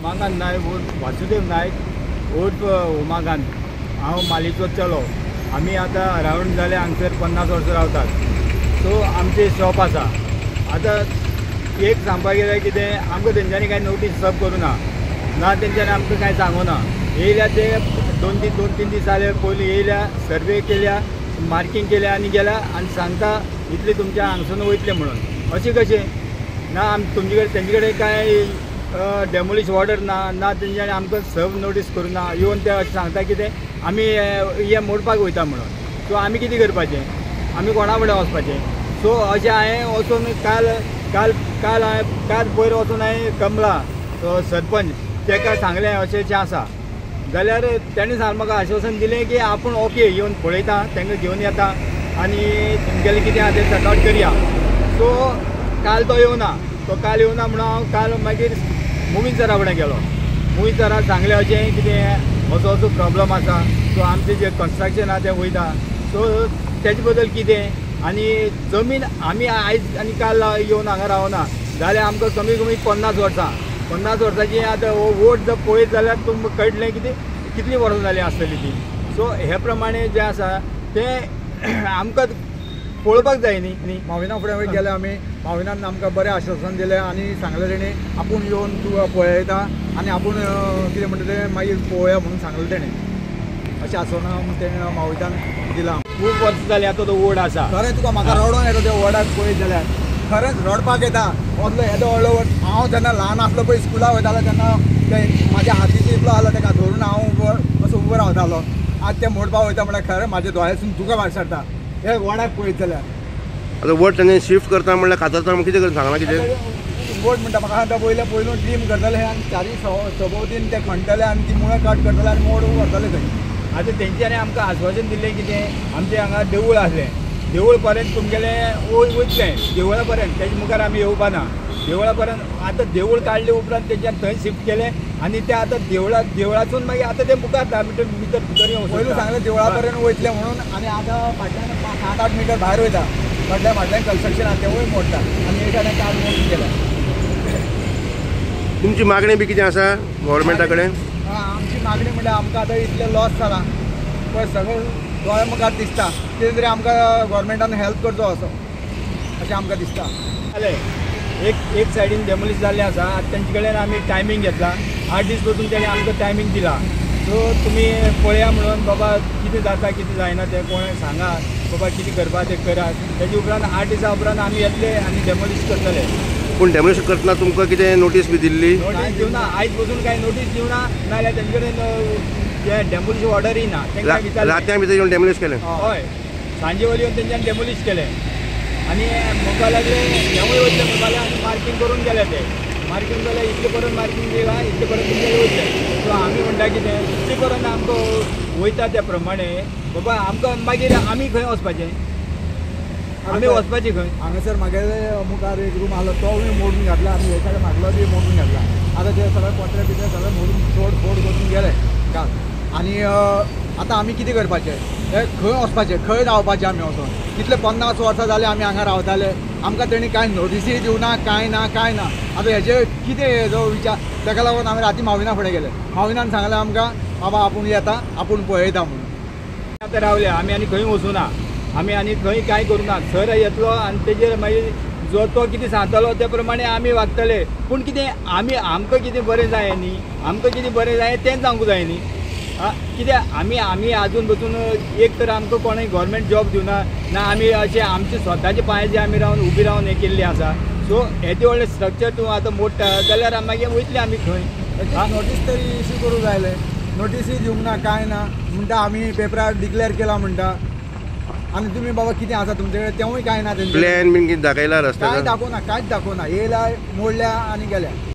उमाकांत नायक उर्फ वासुदेव नायक उर्फ उमाकांत, हांव मालीचो चलो. आमी आतां अरावंड जाले हांगसर 50 वर्सां रावतात. सो आमचें शॉप आसा. आतां एक सांगपाक गेल्यार कितें, आमकां तेंच्यांनी कांय नोटीस सब करूं ना, ना तेंच्यांनी आमकां कांय सांगू ना. येयल्या ते दोन तीन दीस जाले पयलीं येयल्या, सर्वे केल्या, मार्कींग केल्या आनी गेल्या आनी सांगता इतले तुमच्या हांगसून वयतले म्हणून. अशें कशें ना आम तुमचे कडेन तेंचे कडेन कांय डेमोलिश ऑर्डर ना, ना तेंच्यांनी आमकां सर्व नोटीस करूं ना. येवन ते अशें सांगता कितें आमी हे मोडपाक वयता म्हणून. सो आमी कितें करपाचें, आमी कोणा फुडें वचपाचें? सो अशें हांवें वचून काल काल काल हांवें काल पयर वचून हांवें कमला सरपंच ताका सांगलें अशें अशें आसा. जाल्यार तेणें सांगलें म्हाका आश्वासन दिलें की आपूण ओके येवन पळयता, तांकां घेवन येता आनी तुमगेलें कितें आसा तें सॉर्ट आवट करया. सो काल तो येवना, तो काल येवना म्हणून हांव काल मागीर मुवीन सरा फुडें गेलो. मुवीन सराक सांगलें अशें कितें असो असो प्रॉब्लम आसा, सो आमचें जें कन्स्ट्रक्शन आसा तें वयता, सो तेजे बद्दल कितें आनी जमीन आमी आयज आनी काल येवन हांगा रावना जाल्यार आमकां कमी कमी 50 वर्सां 50 वर्सांची आतां हो वोट जर पळयत जाल्यार तुमकां कळटलें कितें कितलीं वर्सां जालीं आसतलीं ती. सो हे प्रमाणे जें आसा तें आमकां पळोवपाक जाय न्ही. माविना फुडें गेले आमी, माविनान आमकां बरें आश्वासन दिलें आनी सांगलें तेणें आपूण येवन तुका पळयता आनी आपूण कितें म्हणटा तें मागीर पळोवया म्हणून सांगलें तेणें. अशें आश्वासन तेणें माविनान दिलां. खूब वर्सां जालीं आतां तो वोड आसा. खरें तुका म्हाका रडोन येता त्या वडाक पळयत जाल्यार, खरेंच रडपाक येता. असलो येदो व्हडलो वड. हांव जेन्ना ल्हान आसलो पळय स्कुलाक वयतालो तेन्ना ते म्हाज्या हातीचो इतलो आसलो तेका धरून हांव असो उबो रावतालो. आज ते मोडपाक वयता म्हळ्यार खरें म्हाज्या दोळ्यासून दुकां भायर सरता हे वडाक पळयत जाल्यार. आतां वड तेणें शिफ्ट करता म्हणल्यार कातरता म्हणल्यार कितें सांगलां कितें? वड म्हणटा म्हाका आतां पयलें पयलू ट्रीम करतले आनी चारी सभोवतीन ते खणटले आनी ती मुळां कट करतले आनी मोड व्हरतले थंय. आतां तेंच्यांनी आमकां आश्वासन दिल्लें कितें, आमचें हांगा देवूळ आसलें, देवूळ पर्यंत तुमगेलें वयतलें देवळा पर्यंत, तेजे मुखार आमी येवपा ना देवळा पर्यंत. आतां देवूळ काडले उपरांत तेंच्यान थंय शिफ्ट केलें आनी ते आतां देवळासून मागीर आतां ते मुखार 10 मिटर भितर भितर येवं. पयलू सांगलें देवळा पर्यंत वयतलें म्हणून आनी आतां फाटल्यान 7-8 मिटर भायर वयता, फाटल्यान फाटल्यान कन्स्ट्रक्शन आसा तेवूय मोडटा आनी एक सायडीन काल मोडून गेल्या. तुमची मागणी बी कितें आसा गव्हर्मेंटा कडेन? आमची मागणी म्हणल्यार आमकां आतां इतलें लॉस जाला पळय, सगळें दोळ्या मुखार दिसता, कितें तरी आमकां गव्हर्मेंटान हेल्प करचो असो अशें आमकां दिसता. जालें एक सायडीन डेमोलिश जाल्लें आसा. आतां तेंचे कडेन आमी टायमींग घेतला, 8 दीस पसून तेणें आमकां टायमींग दिला. सो तुमी पळया म्हणून बाबा कितें जाता कितें जायना तें कोणें सांगा बाबा कितें करपा तें करात. तेजे उपरांत 8 दिसां उपरांत आमी येतले आनी डेमोलिश करतले. पूण डेमोलिश करतना तुमकां कितें नोटीस बी दिल्ली? नोटीस दिवना, आयज पसून कांय नोटीस दिवना, नाजाल्यार तेंचे कडेन डेमोलिश ऑर्डरूय ना. तेंकां विचारलें रातच्या भितर येवन डेमोलिश केलें? हय, सांजे वयर येवन तेंच्यांनी डेमोलिश केलें आनी म्हणपाक लागले हेवूय वयतले म्हणपाक लागले आनी मार्कींग करून गेले. ते मार्कींग जाल्यार इतले पर्यंत मार्कींग दिलां, इतले पर्यंत तुमगेलें वयतलें. सो आमी म्हणटा कितें इतले पर्यंत आमकां वयता त्या प्रमाणे बाबा आमकां मागीर आमी खंय वचपाचें, आमी वचपाचें खंय? हांगासर म्हागेले मुखार एक रूम आसलो तोवूय मोडून घातला आनी हे सायडीन फाटलो बी मोडून घातला. आतां ते सगळे पत्रे बित्रे सगळे मोडून तोड फोड करून गेले काल. आनी आतां आमी कितें करपाचें, हे खंय वचपाचें, खंय रावपाचें आमी वचोन? कितले 50 वर्सां जालीं आमी हांगा रावताले, आमकां तेणी कांय नोटीसूय दिवना, कांय ना कांय ना. आतां हेजे कितें हेजो विचार, तेका लागून आमी राती माविना फुडें गेले. माविनान सांगलें आमकां बाबा आपूण येता आपूण पळयता म्हणून. आतां रावले आमी आनी खंय वचूना, आमी आनी खंय कांय करूना. सर येतलो आनी तेजेर मागीर जो तो कितें सांगतलो त्या प्रमाणे आमी वागतले. पूण कितें आमी आमकां कितें बरें जाय न्ही, आमकां कितें बरें जाय तेंच सांगूंक जाय न्ही. कित्याक आमी आमी आजून पसून एक तर आमकां कोणें गव्हर्मेंट जॉब दिवना ना, आमी अशें आमचे स्वताचे पांयाचे आमी रावन उबी रावन हें केल्लें आसा. सो येदें व्हडलें स्ट्रक्चर तूं आतां मोडटा जाल्यार मागीर वयतले आमी खंय? नोटीस तरी इश्यू करूंक जाय आसलें, नोटीसूय दिवंक ना कांय ना. म्हणटा आमी पेपरार डिक्लेर केला म्हणटा आनी तुमी बाबा कितें आसा तुमचे कडेन तेवूय कांय ना. प्लॅन बीन कितें दाखयला रस्त्यार? कांय दाखोवना, कांयच दाखोवना. येयला मोडल्या आनी गेल्या.